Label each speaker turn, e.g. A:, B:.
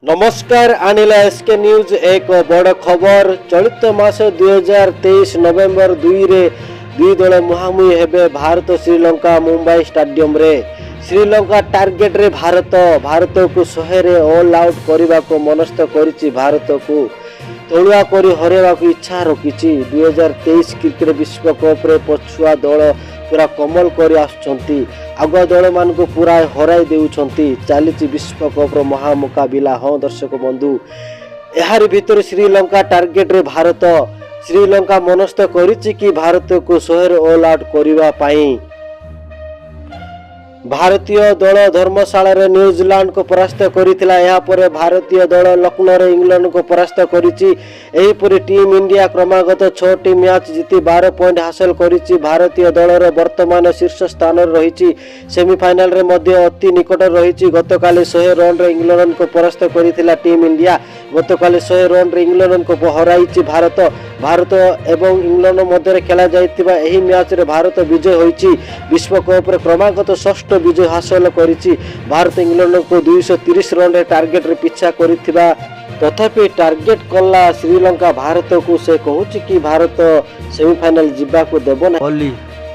A: ନମସ୍କାର, ଆଣିଲା S K news ଏକ ବଡ଼ ଖବର। ଚଳିତ ମାସ 2023 ନଭେମ୍ବର 2ରେ ଦୁଇ ଦଳ ମୁହାଁମୁହିଁ ହେବେ, ଭାରତ ଶ୍ରୀଲଙ୍କା, ମୁମ୍ବାଇ ଷ୍ଟାଡିୟମରେ। ଶ୍ରୀଲଙ୍କା ଟାର୍ଗେଟରେ ଭାରତ। ଭାରତକୁ 100ରେ ଅଲ୍ ଆଉଟ୍ କରିବାକୁ ମନସ୍ଥ କରିଛି। ଭାରତକୁ ତଳୁଆ କରି ହରାଇବାକୁ ଇଚ୍ଛା ରଖିଛି। 2023 କ୍ରିକେଟ ବିଶ୍ୱକପରେ ପଛୁଆ ଦଳ ପୁରା କମାଲ କରି ଆସୁଛନ୍ତି, ଆଗୁଆ ଦଳମାନଙ୍କୁ ପୁରା ହରାଇ ଦେଉଛନ୍ତି। ଚାଲିଛି ବିଶ୍ୱକପର ମହାମୁକାବିଲା। ହଁ ଦର୍ଶକ ବନ୍ଧୁ, ଏହାରି ଭିତରେ ଶ୍ରୀଲଙ୍କା ଟାର୍ଗେଟରେ ଭାରତ। ଶ୍ରୀଲଙ୍କା ମନସ୍ଥ କରିଛି କି ଭାରତକୁ 100ରେ ଅଲ୍ ଆଉଟ୍ କରିବା ପାଇଁ। ଭାରତୀୟ ଦଳ ଧର୍ମଶାଳାରେ ନ୍ୟୁଜିଲାଣ୍ଡକୁ ପରାସ୍ତ କରିଥିଲା। ଏହାପରେ ଭାରତୀୟ ଦଳ ଲକ୍ଷ୍ନୌରେ ଇଂଲଣ୍ଡକୁ ପରାସ୍ତ କରିଛି। ଏହିପରି ଟିମ୍ ଇଣ୍ଡିଆ କ୍ରମାଗତ ଛଅଟି ମ୍ୟାଚ୍ ଜିତି 12 ପଏଣ୍ଟ ହାସଲ କରିଛି। ଭାରତୀୟ ଦଳର ବର୍ତ୍ତମାନ ଶୀର୍ଷ ସ୍ଥାନରେ ରହିଛି। ସେମିଫାଇନାଲରେ ମଧ୍ୟ ଅତି ନିକଟରେ ରହିଛି। ଗତକାଲି 100 ରନରେ ଇଂଲଣ୍ଡକୁ ପରାସ୍ତ କରିଥିଲା ଟିମ୍ ଇଣ୍ଡିଆ। ଗତକାଲି 100 ରନରେ ଇଂଲଣ୍ଡକୁ ହରାଇଛି ଭାରତ। ଭାରତ ଏବଂ ଇଂଲଣ୍ଡ ମଧ୍ୟରେ ଖେଳାଯାଇଥିବା ଏହି ମ୍ୟାଚରେ ଭାରତ ବିଜୟ ହୋଇଛି। ବିଶ୍ୱକପରେ କ୍ରମାଗତ ଷଷ୍ଠ ବିଜୟ ହାସଲ କରିଛି ଭାରତ। ଇଂଲଣ୍ଡକୁ 230 ରନରେ ଟାର୍ଗେଟରେ ପିଛା କରିଥିବା, ତଥାପି ଟାର୍ଗେଟ କଲା ଶ୍ରୀଲଙ୍କା ଭାରତକୁ। ସେ କହୁଛି କି ଭାରତ ସେମିଫାଇନାଲ ଯିବାକୁ ଦେବ ନାହିଁ।
B: ଅଲି।